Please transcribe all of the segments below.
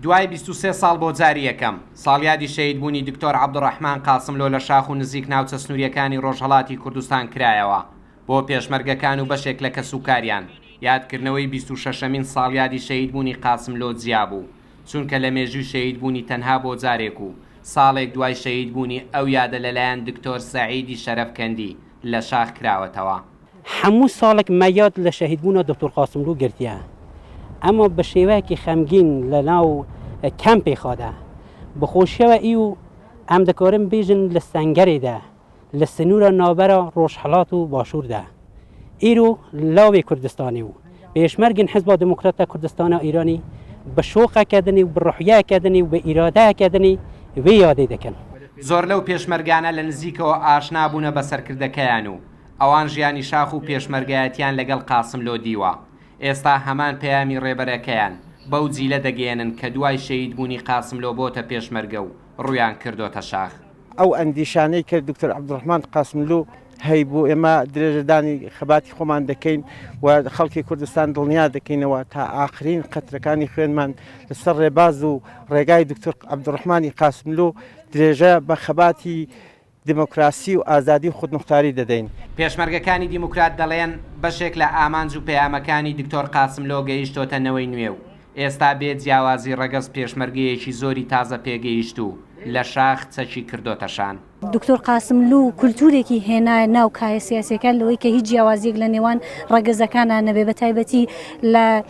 دوای 23 ساڵ بۆ جاری یەکەم، ساڵیادی شەهیدبوونی دکتۆر عەبدوڕەحمان قاسملۆ لە شاخ و نزیک ناوچە سنوورییەکانی ڕۆژهەڵاتی کوردستان کرایەوە بۆ پێشمەرگەکان و بەشێک لە کەسوکاریان، یادکردنەوەی 26 ەمین ساڵیادی شەهیدبوونی قاسملۆ جیا بوو، چونکە لە مێژووی شەهیدبوونی تەنها بۆ جارێک و ساڵێک دوای شەهیدبوونی ئەو یادە لەلایەن دکتۆر سەعیدی شەرەفکەندی لە شاخ کراوەتەوە. هەموو ساڵێک مە یاد لە شەهیدبوونا دکتۆر قاسملوو گرتیە، ئەما بە شێوەیەکی خەمگین لە ناو کەمپێ خادە. بە خۆشیەوە ئیو ئەم دکارن بێژن لە سەنگەرێ دە، لە سنوورا ناوبەرا ڕۆژهەڵات و باشوور دە. ئیرو لاوێ کوردستانی و پێشمەرگن حزبا دموکراتە کوردستانا ئیرانی بە شۆقەکە دنی و بە ڕوحیەکە دنی و بە ئیرادەکە دنی وێ یادێ دکەن. زۆر لەو پێشمەرگانە لە نزیکەوە ئاشنا بوونە بە سەرکردەکەیان و ئەوان ژیانی شاخ و پێشمەرگایەتیان لەگەڵ قاسملۆ دیوە، ئێستا هەمان پەیامی ڕێبەرەکەیان بەو جیلە دەگەیەنن کە دوای شەهیدبوونی قاسملۆ بۆتە پێشمەرگە و ڕوویان کردۆتە شاخ. ئەو ئەندیشانەی کە دکتۆر عەبدولڕەحمان قاسملوو هەیبوو، ئێمە درێژەدانی خەباتی خۆمان دەکەین و خەڵکی کوردستان دڵنیا دەکەینەوە تا ئاخرین قەترەکانی خوێنمان لەسەر ڕێباز و ڕێگای دکتۆر عەبدولڕەحمانی قاسملوو درێژە بە خەباتی دیموکراسی و ئازادی و خودموختاری دەدەین. پێشمەرگەکانی دیموکرات دەڵێن، بەشێک لە ئامانج و پەیامەکانی دکتۆر قاسملۆ گەیشتۆتە نەوەی نوێ و ئێستا بێ جیاوازی ڕەگەز پێشمەرگەیەکی زۆری تازە پێگەیشتوو لە شاخ چەکی کردۆتە شان. دکتۆر قاسملوو کولتوورێکی هێنایە ناو کایە سیاسییەکان لەوەی کە هیچ جیاوازییەک لە نێوان ڕەگەزەکانا نەبێ بە تایبەتی لە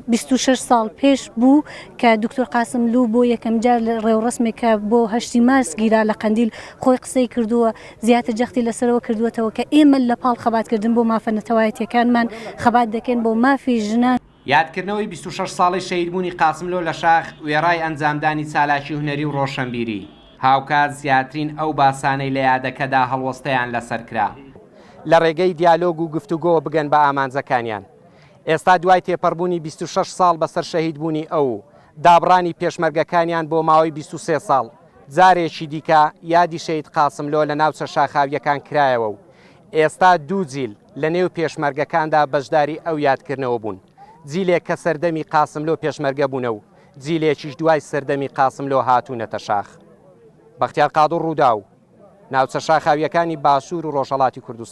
26 ساڵ پێش بوو کە دکتۆر قاسملوو بۆ یەکەمجار لە ڕێوڕەسمێک کە بۆ هەشتی مارس گیرا لە قەندیل خۆی قسەی کردووە زیاتر جەختی لەسەرەوە کردووەتەوە کە ئێمە لە پاڵ خەباتکردن بۆ مافە نەتەوایەتییەکانمان خەبات دەکەین بۆ مافی ژنان. یادکردنەوەی 26 ساڵەی شەهیدبوونی قاسملۆ لە شاخ، وێڕای ئەنجامدانی چالاکی هونەری و ڕۆشەنبیری، هاوکات زیاترین ئەو باسانەی لە یادەکەدا هەڵوەستەیان لەسەر کرا، لە ڕێگەی دیالۆگ و گفتوگۆوە بگەن بە ئامانجەکانیان. ئێستا دوای تێپەڕبوونی 26 ساڵ بەسەر شەهیدبوونی ئەو و دابڕانی پێشمەرگەکانیان بۆ ماوەی 23 ساڵ، جارێکی دیکە یادی شەهید قاسملۆ لە ناوچە شاخاوییەکان کرایەوە و ئێستا دوو جیل لە نێو پێشمەرگەکاندا بەشداری ئەو یادکردنەوە بوون، جیلێک کە سەردەمی قاسملۆ پێشمەرگە بوونە و جیلێکیش دوای سەردەمی قاسملۆ هاتوونەتە شاخ. بەختیار قادر، رووداو، ناوچە شاخاوییەکانی باشوور و رۆژهەڵاتی کوردستان.